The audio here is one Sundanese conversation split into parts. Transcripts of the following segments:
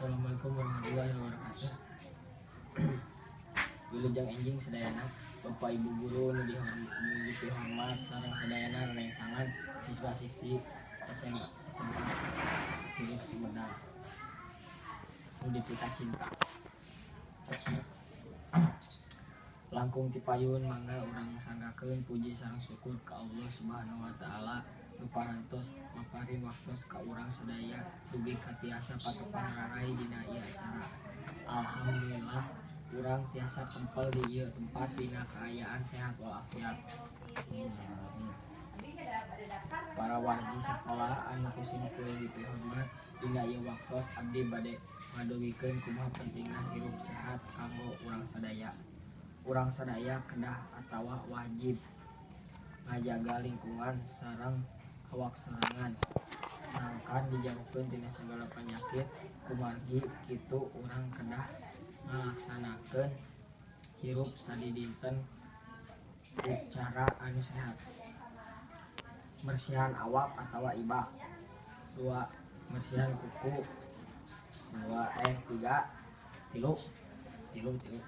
Assalamualaikum warahmatullahi wabarakatuh. Wilujeng enjing sadayana, Bapak Ibu guru nu dihormat sareng sadayana rerencangan siswa siswi SMA SMA 3 Sumedang nu dipikacinta. Langkung ti payun mangga urang sanggakeun puji sareng syukur ka Allah Subhanahu wa taala nu parantos maparin waktos ka urang sadaya dugi ka tiasa patepang raray dina ieu acara. Alhamdulillah, urang tiasa kempel di ieu tempat dina kaayaan sehat walafiat. Para wargi sakola anu ku simkuring dipihormat, dina ieu waktos abdi bade ngadugikeun kumaha pentingna hirup sehat kanggo urang sadaya. Urang sadaya kedah atawa wajib ngajaga lingkungan sareng awak sorangan sangkan dijauhkeun tina sagala panyakit. Kumargi kitu, urang kedah ngalaksanakeun hirup sadidinten ku cara anu sehat. Mersihan awak atawa ibak, dua, mersihan kuku, dua, eh, tiga, tilu, tilu, tilu,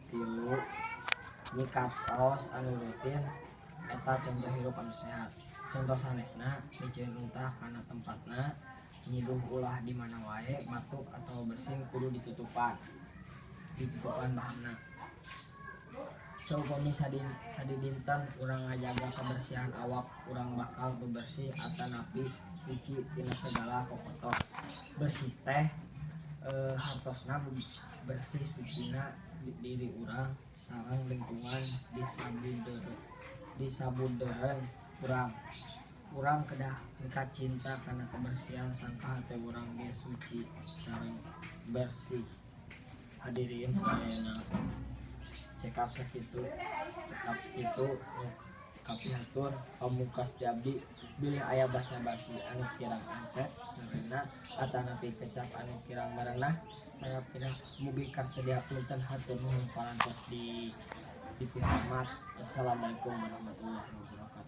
tilu, nyikat aos anu rutin. Eta contoh hirup anu sehat. Contoh sanesna, miceun runtah kana tempatna, nyiduh ulah di mana wae, batuk atau bersin kudu ditutupan ditutupan bahanna. Saupami sadidinten urang ngajaga kebersihan awak, urang bakal bebersih atanapi suci tina segala kokotor. Bersih teh hartosna bersih sucina diri urang sareng lingkungan di sabudeureun urang. Urang kedah mikacinta kana kebersihan sangka hate urang ge suci sareng bersih. Hadirin sadayana, cekap sakitu, cekap sakitu nu kapihatur. Pamungkas ti abdi, bilih aya basa-basi anu kirang antep sarena atanapi kecap anu kirang marenah pinah, mugi karsa dihapunten. Hatur nuhun parantos di dipihormat. Assalamualaikum warahmatullahi wabarakatuh.